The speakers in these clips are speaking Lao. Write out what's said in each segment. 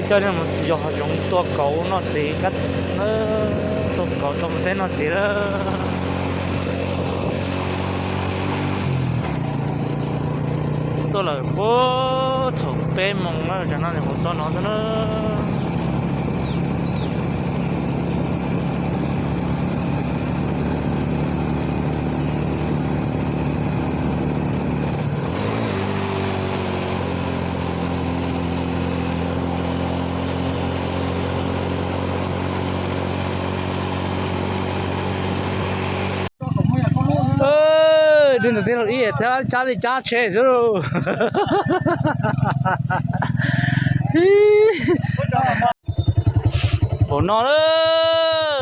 ເຈົ້ານີ້ມັນຢອກຫາຊົງຕົວເກົ່າເນາະ ເສກັດ ເອີ ຕົວເກົ່າຕົວແທ້ເນາະ ເສເດີ ຕົວລະ ໂອ້ ເຖົ້າເປ້ມອງແລ້ວ ຈາກນັ້ນເຮົາຊອນເນາະ ຊະເດີ. ເອີ ເດີນເຕັມລົດອີກ ແທ້ຈາລິຈາເຊຊູ ໂອ້ ນອນເອີ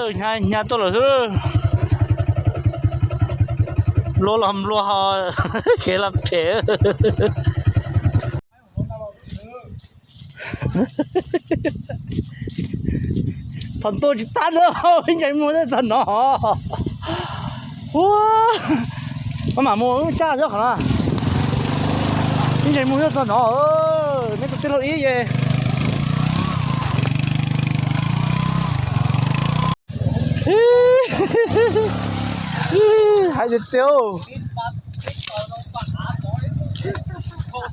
ຍ ຍາຍ ຍາຍໂຕລະເອີຍ ໂລລຳໂລຮາ ເຄລຳເພ ທຳໂຕຈິຕານເດີ ໃຫຍ່ໝູ່ເດີຊັ້ນເນາະ ວ້າ ມາໝູ່ຈ້າເຈົ້າຂະນະ ໃຫຍ່ໝູ່ເດີຊັ້ນເນາະ ເອີ ນີ້ກໍຕິດລົດອີກເຢ ໃຫ້ເຕັມ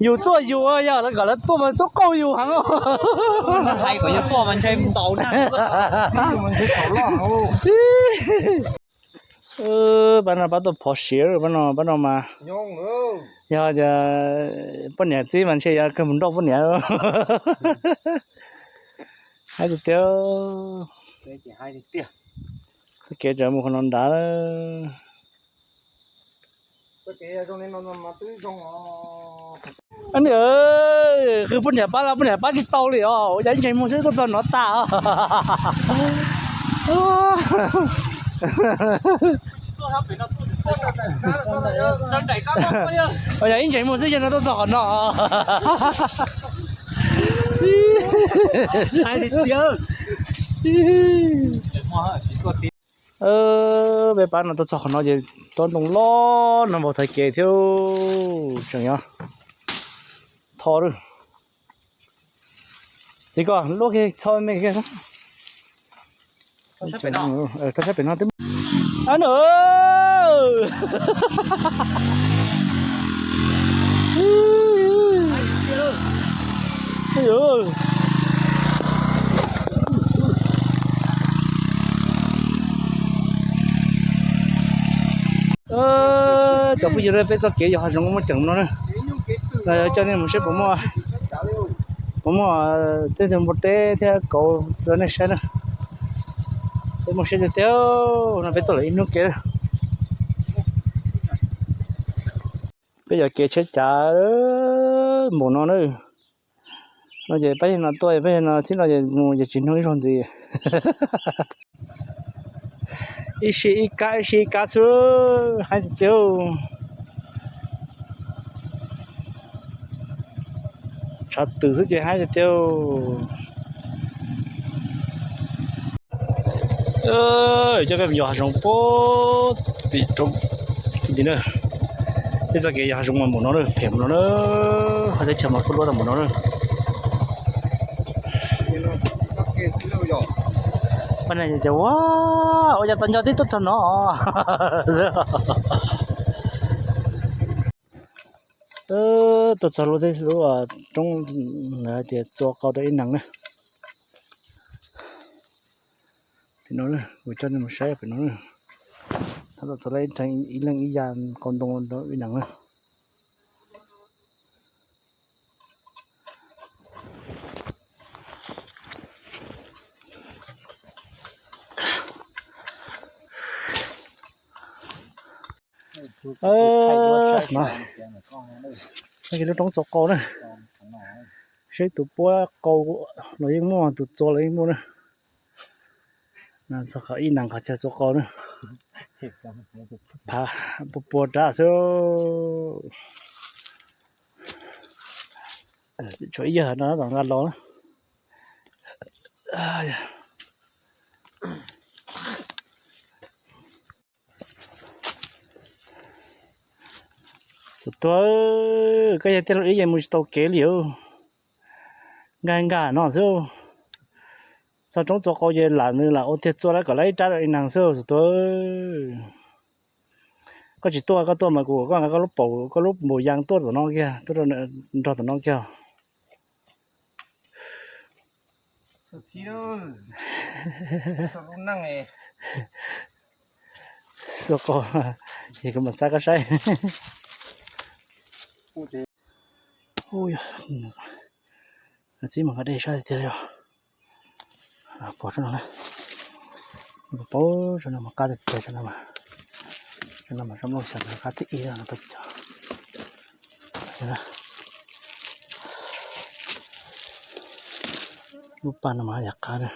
ຢູ່ຕົວຢູ່ ເອີ ຢ່າລະກະລະຕົວມັນຕົວເກົ່າຢູ່ຫັ້ນ ມັນໄທກໍຢູ່ຕົວມັນໃຊ້ເຕົານະ ມັນຄືເຕົາຫຼອກເຮົາ ເອີ ບ້ານນາ ບ້ານຕົວພໍເຊຍ ບ້ານນອ ບ້ານນອມາ ຍອງເອີ ຢ່າ ຢ່າ ປ້ອນຫຍັງຈີມັນເຊຍ ຢ່າຄືມັນດອກປ້ອນຫຍັງ ໃຫ້ເຕີ ເກຈະໃຫ້ເຕີ ເກຈະໝູ່ຂະນອນດາ ເກຈະຊ່ວງນີ້ນອນມາຕື້ຊ່ອງ ອັນນີ້ ເອີ ຄືປຸນຍາປ້າລາວ ປຸນຍາປ້າຕິດຕໍ່ເລີຍ ຢ່າໃຫ້ໝູ່ຊື້ຕົວຈອນນອນຕາ ຢ່າໃຫ້ໝູ່ຊື້ຈອນນອນຕົວຈອນເນາະ ໃຫ້ເຕີ ເອີ ໄປປານນັ້ນຕົວຈອກເນາະ ເຈຕ້ອນຕົງລ້ອນນຳບໍ່ໄທເກທ່ຽວ ຈັ່ງຫຍັງ ທໍ ຊິກ່ອນ ໂອເຄ ຊອຍແມ່ນ ເອີ ຖ້າໃຊ້ເປັນເນາະ ອັນເອີ ເອີ ເຈົ້າຜູ້ຢູ່ໃນເຟສເຈົ້າເກຢູ່ຫາດສົງມາຈັ່ງນັ້ນນະ ເຈົ້ານີ້ມັນເຊບບໍ່ໝໍ ບໍ່ໝໍ ເຕັ້ງແຕ່ບໍ່ແຕ່ແທ້ເກົາຕົວນີ້ໃຊ້ນະ ເປັນໝູ່ເຊບເຕີ ນະເປັນຕົວອີ່ໜູເກ ເປັນຢາເກເຊຈາ ເອີ ໝູ່ນອນເອີ ເນາະ ເຈໄປເຫັນເນາະ ຕົວໄປເຫັນເນາະ ທີ່ເນາະ ເຈໝູ່ເຈຈິນເຮົາອີ່ຊ່ອນຈີ ອີຊີອີກາ ອີຊີກາຊູ ໃຫ້ເຕີ ຊາດຕື້ສຸດເຈ ໃຫ້ເຕີ ເອີຍ ເຈົ້າແບບຢອກຫາຊົງໂປດຕິຈົບ ຈິເດີ ເປັນສະເກຢາກຫາຊົງມາໝູ່ເນາະເດີ ເພມເນາະເດີ ເຂົາຈະເຂົ້າມາພຸດລົດຕາໝູ່ເນາະເດີ ປານໃດຈະວ່າ ໂອຍ ຢາກຕອນຍອດທີ່ຕົດຊະເນາະ. ເອີ ຕົວຈອດລົດເດ້ ຫຼືວ່າຕ້ອງ ນາຈະຈອດເຂົ້າໄດ້ອີກໜັງນະ ພີ່ນ້ອງເອີຍ ບໍ່ຈອດນີ້ມັນໃຊ້ພີ່ນ້ອງເອີຍ ຖ້າເຮົາຈະໄດ້ທາງອີ່ເລື່ອງອີ່ຢ່າງກ່ອນຕ້ອງອີກໜັງນະ. ເອີ ມາ ໃຫ້ເຮົາຕ້ອງຈອດເຂົ້ານະ ໃຊ້ຕົວປົວເຂົ້າ ລາວຍັງໝໍ ຕົວຈອດລາວຍັງໝໍນະ ນະ ຈອດເຂົ້າອີ່ໜັງ ເຂົາຈະຈອດເຂົ້ານະ ພາ ປົວ ປົວຕາເຊ ເອີ ຊ່ວຍເຢີນະ ຕ້ອງການລອງນະ. ສະຕົວເອີຍ ກະຢ່າເຕະລົດອີກ ຢ່າມູສະໂຕເກຫຼຽວ ງ່າຍໆເນາະ ໂຊ Sau trống cho cô về làm nên là ô thiệt chua đấy, có lấy trái đậu đi năng xưa rồi tôi. Có chỉ tua, có tua mà của con, có lúc bổ, có lúc bổ yang tua tụi nó kia, tua tụi nó, tụi nó kia. Sao thi đâu? Sao luôn năng ấy. Sao cô, thì có mà sao có sai. Ui, a chi ມັນກໍໄດ້ໃຊ້ເທື່ອດຽວ ອາ ພໍເທົ່ານັ້ນນະ ບໍ່ພໍເທົ່ານັ້ນ ມາກາດແຕ່ເທື່ອນັ້ນມາ ເທື່ອນັ້ນມາສຳຫຼອງສັນກາດທີ່ອີນະ ໄປເຈົ້າ ເຫັນນະ ລູກປານະ ມາຢາກກາດນະ.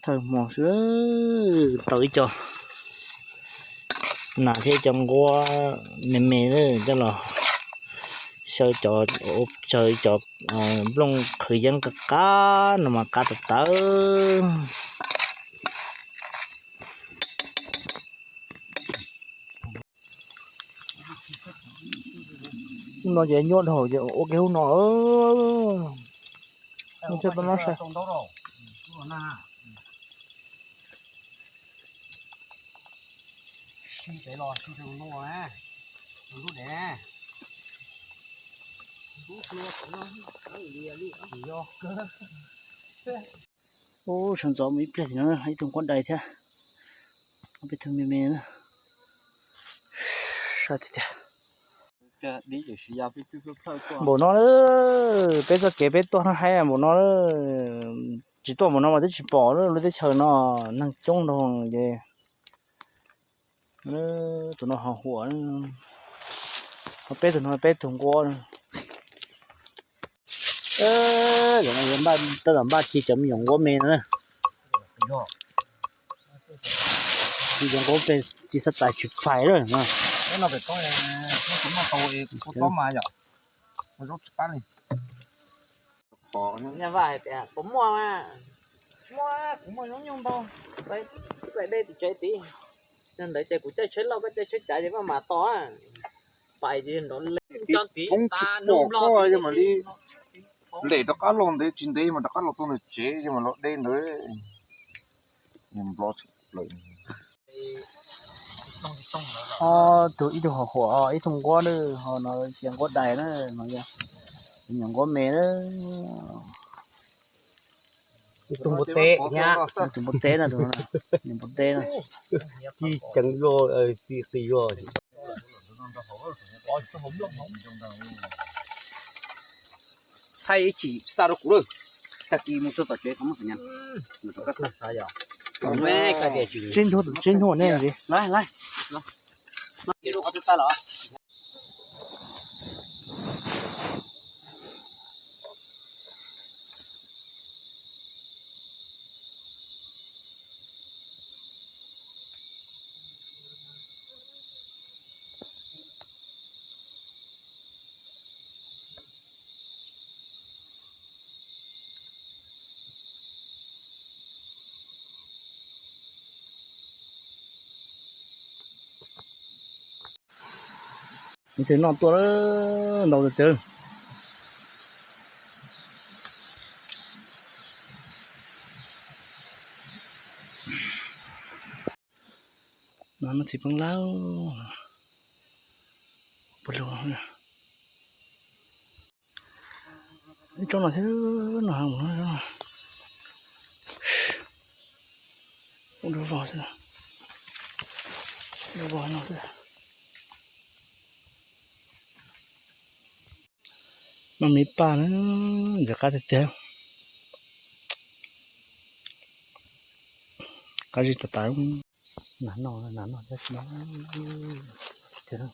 ເທິງໝອກເຊີເອີຍ ເຕົາອີ່ຈໍ ໜ້າເທຈອງກົວແມ່ໆເດີ ເຈົ້າລະ ເຊີຈອດອົບເຊີຈອດ ເອີ ບລົງຄືຍັງກະການມາກາດຕະເຕີ. Nó dễ nhốt hổ dễ ok hút nó ơ. Nó chết nó sẽ. Ô, sân gió mới biết nó hay trông con đầy thế. Không biết thương mê mê nữa. Sao thế thế? Bộ nó nữa, bé cho kế bé to nó hay à, bộ nó nữa. Chỉ to bộ nó mà tôi chỉ bỏ nữa, lấy tới chờ nó năng chống đâu vậy. Ơ, tụi nó hò hùa. Nó pet tụi nó pet thùng qua. Ơ, giờ này ba, tao làm ba chi chấm nhọn qua mê nữa. Chi chấm qua mê, chi sắp tài chụp phải rồi mà. Cái nó phải có, nó cũng mà tàu thì cũng có mà nhở. Nó rút phát đi. ເນຍວ່າແຕ່ບໍ່ມົວວ່າ ມົວ ກູບໍ່ຍົງຍົງບໍ່ ໄປ ໄປໄດ້ຕິໃຈຕິ ນັ້ນໄດ້ໃຈກູໃຈໃຊ້ເລົ່າ ໄປໃຈໃຊ້ໃຈວ່າໝາຕໍ່ ໄປຊິໂດນເຫຼັ້ນ ຈ້ອນຕິ ຕາໜຸ່ມຫຼໍ່ ຍັງມາລີ ເຫຼດອກກະລອງເດ ຈິນເດ ມັນອກກະລອງຕົງເຈ ຍັງມາເລາະເດເລີຍ ຍັງບລັອກເລີຍ. Ơ, tụi ít tụi họ hùa, ơ, ít thùng gỗ nữa, họ nói chuyện gỗ đài nữa, nói gì? Chuyện gỗ mè nữa. Ít thùng bột tệ nhá. Ít thùng bột tệ nữa, tụi nó. Chuyện bột tệ nữa. Chi chẳng vô, ờ, chi, chi vô. ໄທຊິຊາໂຣກູເດີ ຕາກີມຸໂຕຕະເຈຄຳສັນຍາ ມັນກໍຊາຢາ ແມ່ກະເດຈິ ຈິນໂທ ຈິນໂທແນ່ເດ ໄລ່ ໄລ່ ເດໂລກະຕະຕາລາ. Mình thử nọ tua đó, đầu từ từ. Nó, nó chỉ bằng lao. Bật lửa. Cho nó thế, nó hàng nó. Không được vào thế. Được vào nó thế. Nó mới pa nữa, giờ cá tiếp theo. Cá gì tao tao. Nà nọ, nà nọ, nà nọ.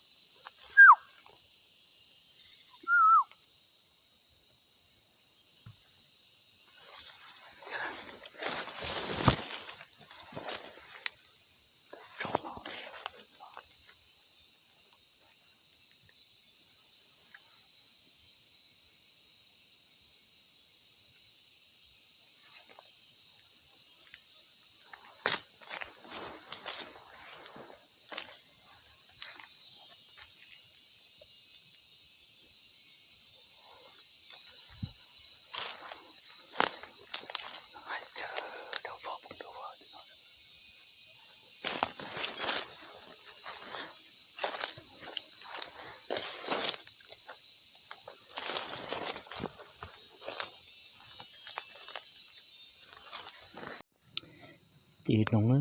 Ti nong ơi,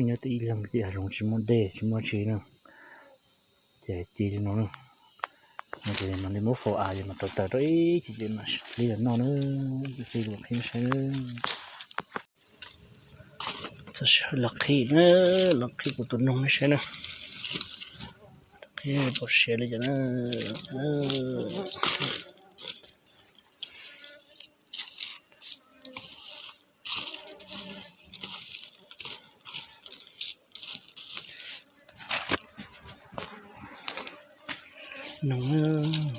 nhớ ti lòng ti lòng chỉ muốn đe, chỉ muốn chỉ nữa. Để ti nong nữa. Nó để mà đi mua phô à, để mà tao tao đó, ý, chỉ để mà đi là nó nữa, ti lòng khi nó sẽ nữa. Tao sẽ lọc khi nữa, lọc khi của tụi nong nó sẽ nữa. Khi bỏ xe đi cho nó. Nong.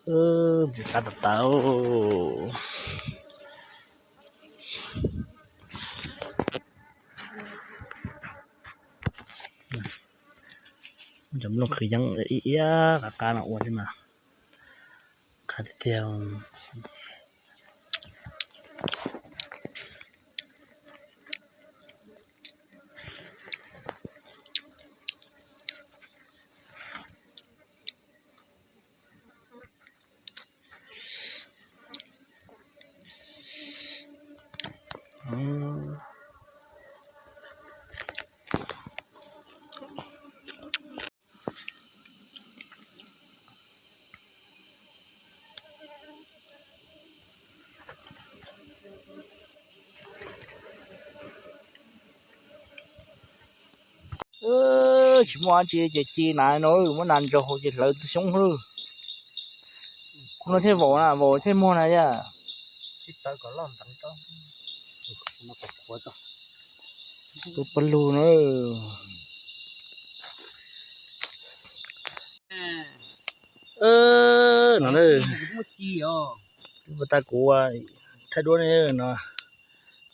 Ơ, cá tao tao. Jam lông khơi yang ia ia kaka na ua sina. Kaka tiang. Ơ, chỉ mua chị, chị, chị này nó, mua nàn cho hồ chị lỡ tôi sống hư. Cũng nói thế vỏ nè, vỏ thế mua này à. Chị tới có lon tắm cho. Nó có khói cơ. Tôi bật lù nữa. Ơ, nó đây. Mua chi à? Bơ ta cú à, thay đuôi này nó.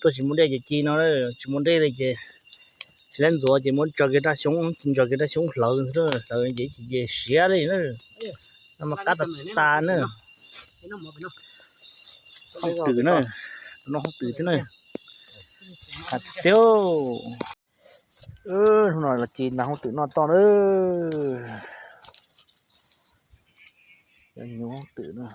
Tôi chỉ muốn đây chỉ chi nó đây, chỉ muốn đây là chỉ, chỉ lên gió chỉ muốn cho cái ta xuống, chỉ cho cái ta xuống lầu thôi, lầu chỉ chỉ chỉ xía đi nữa. Nó mà cắt ta ta nữa. Không tử nữa, nó không tử thế này. Hạt tiêu. Ơ, hôm nay là chín là không tử nó to nữa. Nhiều không tử nữa.